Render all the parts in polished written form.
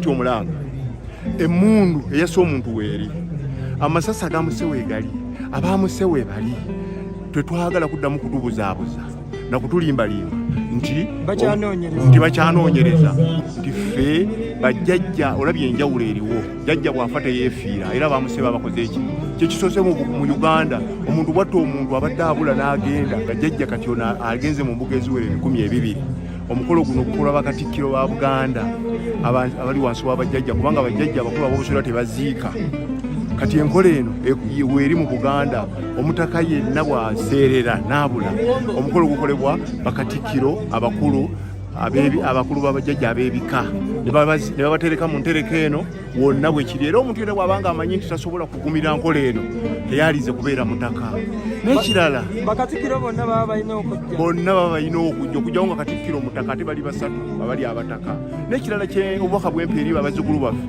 Ti omulanga emmundu eyassa omuntu weeri, amasasi agamuse weegali, abamuse weebali. Tetwagala kuddamu kutubuzaabuza na kutulimbalimba nti Bakyanoonyereza. Nti bakyanoonyereza, nti ffe bajjajja. Olabye enjawulo eriwo? Jjajja bw'afa teyeefiira, era bamuse babakoze eki kyekisoose mu Uganda. Omuntu bwatta omuntu abadde abula n'agenda nga jjajja, kati ono agenze mu mbuga eziwera 2000. Omukolo guno gukolwa bakatikkiro ba Buganda abali wansi w'abajjajja, kubanga abajjajja abakulu ab'obusolya tebaziika. Kati enkola eno weeri mu Buganda. Omutaka yenna bw'aseerera n'abula, omukolo gukolebwa bakatikkiro abakulu abakulu b'abajjajja ab'ebika, ne babatereka mu ntereka eno wonna bwe kiri. Era omuntu yenna bw'abanga amanyi nti tasobola kugumira nkola eno, teyalize kubeera mutaka. N'ekirala, Bakatikiro bonna baba balina okujja? Bonna baba balina okujja, okujjawo nga katikkiro omutaka, ate bali basatu abali abataka. N'ekirala, kye obubaka bwempa eri abazzukulu baffe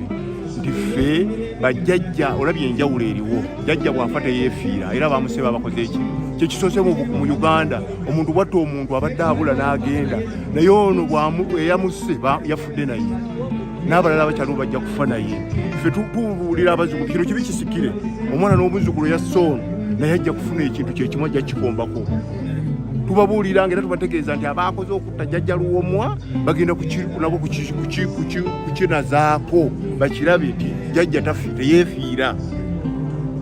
nti ffe bajjajja. Olabye enjawulo eriwo? Jjajja bw'afa teyeefiira, era bamuse babakoze eki kyekisoose mu Uganda. Omuntu bwatta omuntu abadde abula n'agenda, naye ono eyamuse yafudde naye, n'abalala abakyaliwo bajja kufa naye. Ffe tubuulira abazzukulu, kino kibi kisikire omwana n'omuzzukulu eyasse ono, naye ajja kufuna ekintu kyekimu, ajja kikombako. Tubabuulira nga era tubategeeza nti abakoze okutta jjajja Luwomwa bagenda nabo kukinazaako, bakirabe nti jjajja tafi teyeefiira.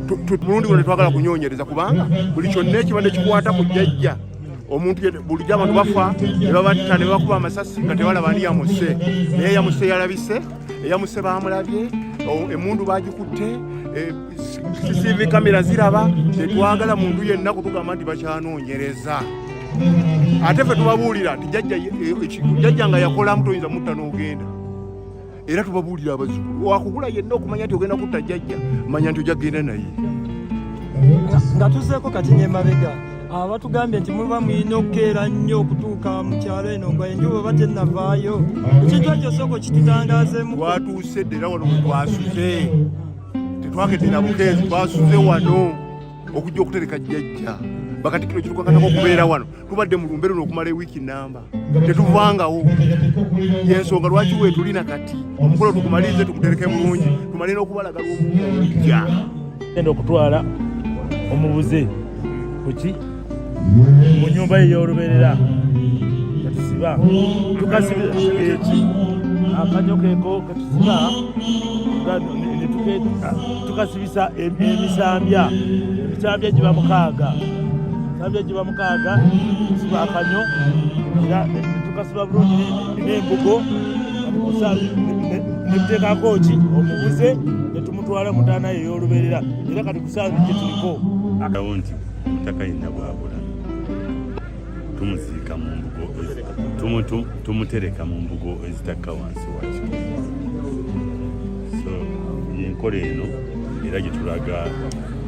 Mulundi guno tetwagala kunyonyereza, kubanga buli kyonna ekibadde kikwata ku jjajja omuntu bulijjo abantu bafa ne babatta ne babakuba amasasi nga tebalaba ani yamuse, naye yamuse yalabise, eyamuse bamulabye, emundu bagikutte, CCTV kamera ziraba. Tetwagala muntu yenna kutugamba nti bakyanoonyereza. Ate ffe tubabuulira nti jjajja nga yakolamu, toyinza mutta n'ogenda. Era tubabuulira abazzukulu, wakugula yenna okumanya nti ogenda kutta jjajja, manya nti ojja kugenda naye. Nga tuzeeko kati nemabega, batugambye nti muba mulina okukeera nnyo okutuuka mu kyalo eno nga enjuba oba tennavaayo. Ekintu ekyo sooka okitutangazeemu. Twatuuse dda, era wano we twasuze. Tetwakedde na bukeezi, twasuze wano okujja okutereka jjajja. Bakatikiro kitukakatako okubeera wano. Tubadde mu lumbe luno okumala ewiiki namba, tetuvangawo. Yensonga lwaki weetulina kati omukolo tugumalirize, tugutereke bulungi, tumale n'okubalaga lw'omujja. Genda okutwala omubuze kuki mu nyumba ye ey'olubeerera, katusiba tukasiba eki akanyo keko katusiba tukasibisa emisambya. Emisambya giba 6, misambya giba 6. Tusiba akanyo era netukasiba bulungi n'embugo, netuteekako ki omubuze, netumutwala mutaana ye ey'olubeerera. Era kati kusaazi gye tuliko. Awo nti omutaka yenna bwabula, tumuziika mu mbugo, tumutereka mu mbugo ezitakka wansi wa 100. So yenkola eno era gyetulaga,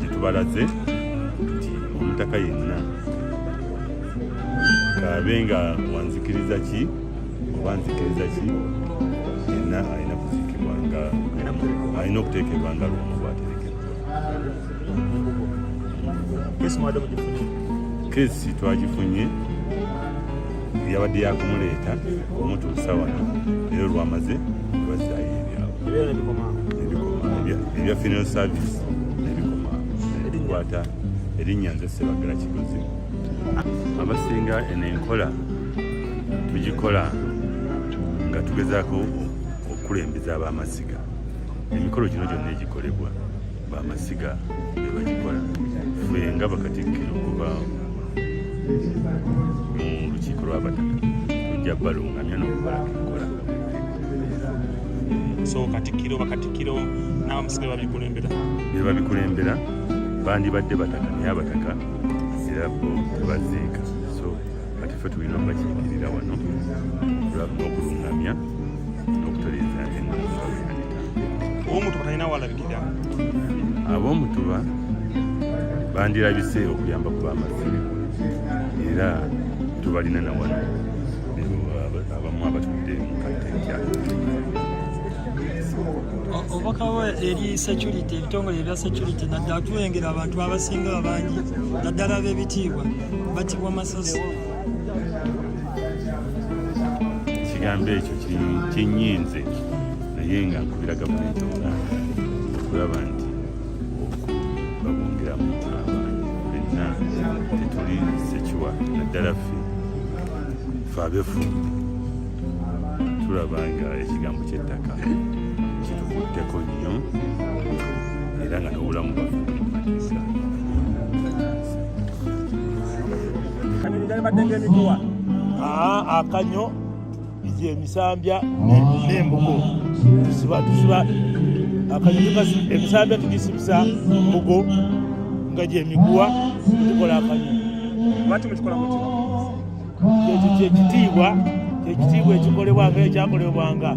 gyetubalaze nti omutaka yenna, kaabe nga wanzikiriza ki oba nzikiriza ki, yenna alina kuziikibwa nga alina okuteekebwa nga lwomu bwaterekeddwa. Kesi mwadde mugifunye? Kesi twagifunye, yabadde yakumuleeta omutuusa wano, era olwamaze bazaayo ebyabwe. Ebeera nebikoma. Nebikoma ebya funeral service nebikoma netukwata. Erinnya nze Sebagala Kigozi. Abasinga eno enkola tugikola nga tugezaako okukulembeza ab'amasiga. Emikolo gino gyonna egikolebwa bamasiga bebagikola. Ffe nga bakatikkiro okuva mu lukiiko lw'abataka tujja balungamya n'okubalaga enkola nga bweteekwa. So katikkiro, bakatikkiro n'abamusiga babikulembera? Be babikulembera. Bandibadde bataka, naye abataka era bo tebaziika. So kati ffe tulina okubakiikirira wano n'okulungamya n'okutereeza ennono. Owomutuba talina walabikira? Ab'omutuba bandirabise okuyamba ku bamasiga, era tubalina na wano abamu abatudde mu katente. Obubaka bwe eri security, ebitongole ebya security, naddala tulengera abantu abasinga abangi, naddala ab'ebitiibwa, batibwa masasi? Ekigambo ekyo kinyinze naye. Naye nga nkubira gavumenti omulanga okulaba nti okwo babongeramu amaanyi. Fenna tetuli sekiwa, naddala ffe ffe ab'effumbe tulaba nga ekigambo ky'ettaka kitukutteko nnyo era nga n'obulamu bwaffe buli mu matiisa. Akanyo gyemisambya n'embugo tusiba tusiba akanyo, emisambya tugisibisa mbugo nga gyemiguwa, tukola akanyo. Lwaki mukikola mutyo? Ekyo kyekitiibwa, kyekitiibwa ekikolebwa nga ekyakolebwanga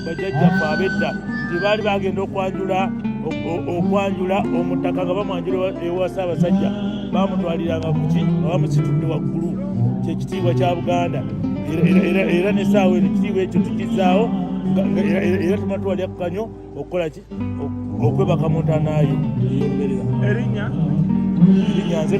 bajjajjaffe ab'edda, nti baali bagenda okwanjula okwanjula omutaka nga bamwanjula ewa Ssaabasajja, bamutwaliranga kuki nga bamusitudde waggulu. Kyekitiibwa kya Buganda, era nesaawa eno ekitiibwa ekyo tukizaawo, era tumatwalya kukanyo okukola ki, okwebaka mu ntaanayo ey'olubeerera. Erinnya? Erinnya nze